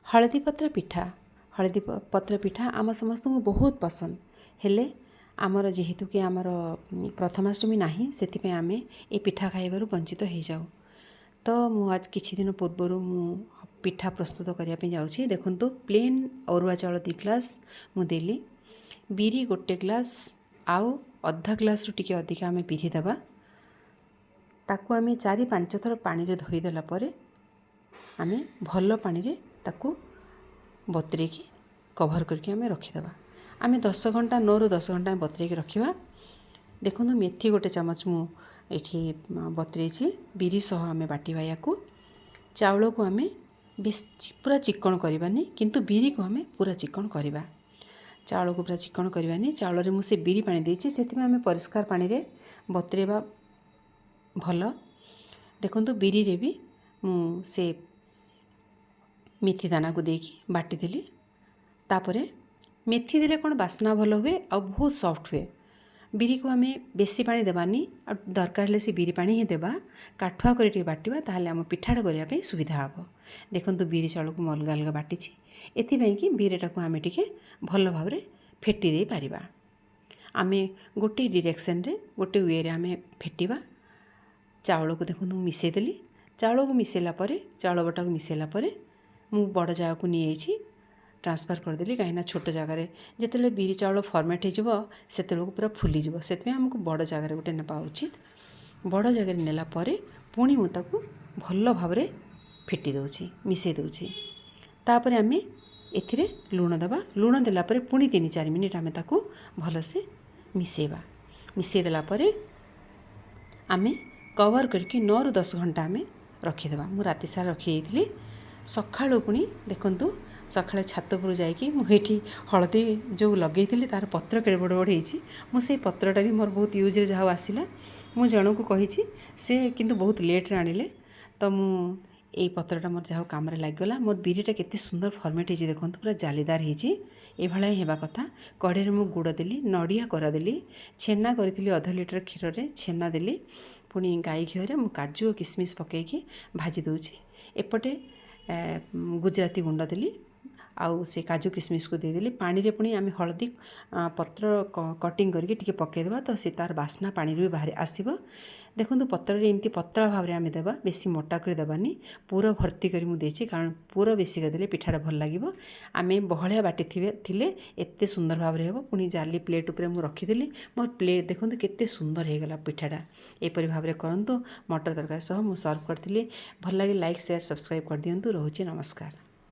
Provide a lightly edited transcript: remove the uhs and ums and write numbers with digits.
ହଳଦୀ ପତ୍ର ପିଠା। ହଳଦୀ ପତ୍ର ପିଠା ଆମ ସମସ୍ତଙ୍କୁ ବହୁତ ପସନ୍ଦ। ହେଲେ ଆମର ଯେହେତୁ କି ଆମର ପ୍ରଥମାଷ୍ଟମୀ ନାହିଁ, ସେଥିପାଇଁ ଆମେ ଏ ପିଠା ଖାଇବାରୁ ବଞ୍ଚିତ ହେଇଯାଉ। ତ ମୁଁ ଆଜି କିଛି ଦିନ ପୂର୍ବରୁ ମୁଁ ପିଠା ପ୍ରସ୍ତୁତ କରିବା ପାଇଁ ଯାଉଛି। ଦେଖନ୍ତୁ, ପ୍ଲେନ୍ ଅରୁଆ ଚାଉଳ 2 ଗ୍ଲାସ୍ ମୁଁ ଦେଲି, ବିରି 1 ଗ୍ଲାସ୍ ଆଉ ଅଧା ଗ୍ଲାସ୍ରୁ ଟିକେ ଅଧିକା ଆମେ ବିରି ଦେବା। ତାକୁ ଆମେ 4-5 ଥର ପାଣିରେ ଧୋଇଦେଲା ପରେ ଆମେ ଭଲ ପାଣିରେ ତାକୁ ବତୁରେଇକି କଭର୍ କରିକି ଆମେ ରଖିଦେବା। ଆମେ 10 ଘଣ୍ଟା, 9ରୁ 10 ଘଣ୍ଟା ଆମେ ବତୁରେଇକି ରଖିବା। ଦେଖନ୍ତୁ, ମେଥି 1 ଚାମଚ ମୁଁ ଏଠି ବତୁରେଇଛି। ବିରି ସହ ଆମେ ବାଟିବା ୟାକୁ। ଚାଉଳକୁ ଆମେ ବେଶୀ ପୁରା ଚିକଣ କରିବାନି, କିନ୍ତୁ ବିରିକୁ ଆମେ ପୁରା ଚିକଣ କରିବା। ଚାଉଳକୁ ପୁରା ଚିକଣ କରିବାନି। ଚାଉଳରେ ମୁଁ ସେ ବିରି ପାଣି ଦେଇଛି, ସେଥିପାଇଁ ଆମେ ପରିଷ୍କାର ପାଣିରେ ବତୁରେଇବା ଭଲ। ଦେଖନ୍ତୁ, ବିରିରେ ବି ମୁଁ ସେ ମେଥି ଦାନାକୁ ଦେଇକି ବାଟିଦେଲି। ତାପରେ ମେଥି ଦେଲେ କ'ଣ ବାସ୍ନା ଭଲ ହୁଏ ଆଉ ବହୁତ ସଫ୍ଟ ହୁଏ। ବିରିକୁ ଆମେ ବେଶୀ ପାଣି ଦେବାନି, ଆଉ ଦରକାର ହେଲେ ସେ ବିରି ପାଣି ହିଁ ଦେବା। କାଠୁଆ କରି ଟିକେ ବାଟିବା, ତାହେଲେ ଆମ ପିଠାଟା କରିବା ପାଇଁ ସୁବିଧା ହେବ। ଦେଖନ୍ତୁ, ବିରି ଚାଉଳକୁ ମୁଁ ଅଲଗା ଅଲଗା ବାଟିଛି ଏଥିପାଇଁ କି ବିରିଟାକୁ ଆମେ ଟିକେ ଭଲ ଭାବରେ ଫେଟି ଦେଇପାରିବା। ଆମେ ଗୋଟେ ଡିରେକ୍ସନରେ, ଗୋଟେ ୱେରେ ଆମେ ଫେଟିବା। ଚାଉଳକୁ ଦେଖନ୍ତୁ, ମୁଁ ମିଶାଇଦେଲି। ଚାଉଳକୁ ମିଶାଇଲା ପରେ, ଚାଉଳ ବଟାକୁ ମିଶାଇଲା ପରେ ମୁଁ ବଡ଼ ଜାଗାକୁ ନେଇଯାଇଛି, ଟ୍ରାନ୍ସଫର୍ କରିଦେଲି। କାହିଁକିନା ଛୋଟ ଜାଗାରେ ଯେତେବେଳେ ବିରି ଚାଉଳ ଫର୍ମେଣ୍ଟ ହେଇଯିବ, ସେତେବେଳକୁ ପୁରା ଫୁଲିଯିବ। ସେଥିପାଇଁ ଆମକୁ ବଡ଼ ଜାଗାରେ ଗୋଟେ ନେବା ଉଚିତ। ବଡ଼ ଜାଗାରେ ନେଲା ପରେ ପୁଣି ମୁଁ ତାକୁ ଭଲ ଭାବରେ ଫେଟି ଦେଉଛି, ମିଶାଇ ଦେଉଛି। ତାପରେ ଆମେ ଏଥିରେ ଲୁଣ ଦେବା। ଲୁଣ ଦେଲା ପରେ ପୁଣି 3-4 ମିନିଟ୍ ଆମେ ତାକୁ ଭଲସେ ମିଶାଇବା। ମିଶାଇ ଦେଲା ପରେ ଆମେ କଭର୍ କରିକି 9ରୁ 10 ଘଣ୍ଟା ଆମେ ରଖିଦେବା। ମୁଁ ରାତି ସାରା ରଖିଦେଇଥିଲି। ସକାଳୁ ପୁଣି ଦେଖନ୍ତୁ, ସକାଳେ ଛାତ ଉପରୁ ଯାଇକି ମୁଁ ଏଇଠି ହଳଦୀ ଯେଉଁ ଲଗେଇଥିଲି, ତା'ର ପତ୍ର କେଡ଼େ ବଡ଼ ବଡ଼ ହେଇଛି। ମୁଁ ସେଇ ପତ୍ରଟା ବି ମୋର ବହୁତ ୟୁଜ୍ରେ ଯାହା ହଉ ଆସିଲା। ମୁଁ ଜଣଙ୍କୁ କହିଛି, ସେ କିନ୍ତୁ ବହୁତ ଲେଟ୍ରେ ଆଣିଲେ। ତ ମୁଁ ଏଇ ପତ୍ରଟା ମୋର ଯାହା ହଉ କାମରେ ଲାଗିଗଲା। ମୋର ବିରିଟା କେତେ ସୁନ୍ଦର ଫର୍ମେଣ୍ଟ ହେଇଛି ଦେଖନ୍ତୁ, ପୁରା ଜାଲିଦାର ହେଇଛି। ଏଇଭଳିଆ ହିଁ ହେବା କଥା। କଢ଼େଇରେ ମୁଁ ଗୁଡ଼ ଦେଲି, ନଡ଼ିଆ କୋରା ଦେଲି, ଛେନା କରିଥିଲି, ଅଧ ଲିଟର କ୍ଷୀରରେ ଛେନା ଦେଲି। ପୁଣି ଗାଈ ଘିଅରେ ମୁଁ କାଜୁ ଓ କିସମିସ୍ ପକାଇକି ଭାଜି ଦେଉଛି। ଏପଟେ ଗୁଜୁରାତି ଗୁଣ୍ଡ ଦେଲି ଆଉ ସେ କାଜୁ କିସମିସକୁ ଦେଇଦେଲି ପାଣିରେ। ପୁଣି ଆମେ ହଳଦୀ ପତ୍ର କଟିଂ କରିକି ଟିକେ ପକାଇଦେବା, ତ ସେ ତା'ର ବାସ୍ନା ପାଣିରୁ ବି ବାହାରି ଆସିବ। ଦେଖନ୍ତୁ, ପତ୍ରରେ ଏମିତି ପତଳା ଭାବରେ ଆମେ ଦେବା, ବେଶୀ ମୋଟା କରି ଦେବାନି। ପୁର ଭର୍ତ୍ତି କରି ମୁଁ ଦେଇଛି, କାରଣ ପୁର ବେଶୀ କରିଦେଲେ ପିଠାଟା ଭଲ ଲାଗିବ। ଆମେ ବହଳିଆ ବାଟିଥିବେ ଥିଲେ ଏତେ ସୁନ୍ଦର ଭାବରେ ହେବ। ପୁଣି ଜାଲି ପ୍ଲେଟ୍ ଉପରେ ମୁଁ ରଖିଦେଲି। ମୋର ପ୍ଲେଟ୍ ଦେଖନ୍ତୁ, କେତେ ସୁନ୍ଦର ହେଇଗଲା ପିଠାଟା। ଏପରି ଭାବରେ କରନ୍ତୁ। ମଟର ତରକାରୀ ସହ ମୁଁ ସର୍ଭ କରିଥିଲି। ଭଲ ଲାଗେ ଲାଇକ୍, ସେୟାର, ସବସ୍କ୍ରାଇବ୍ କରିଦିଅନ୍ତୁ। ରହୁଛି, ନମସ୍କାର।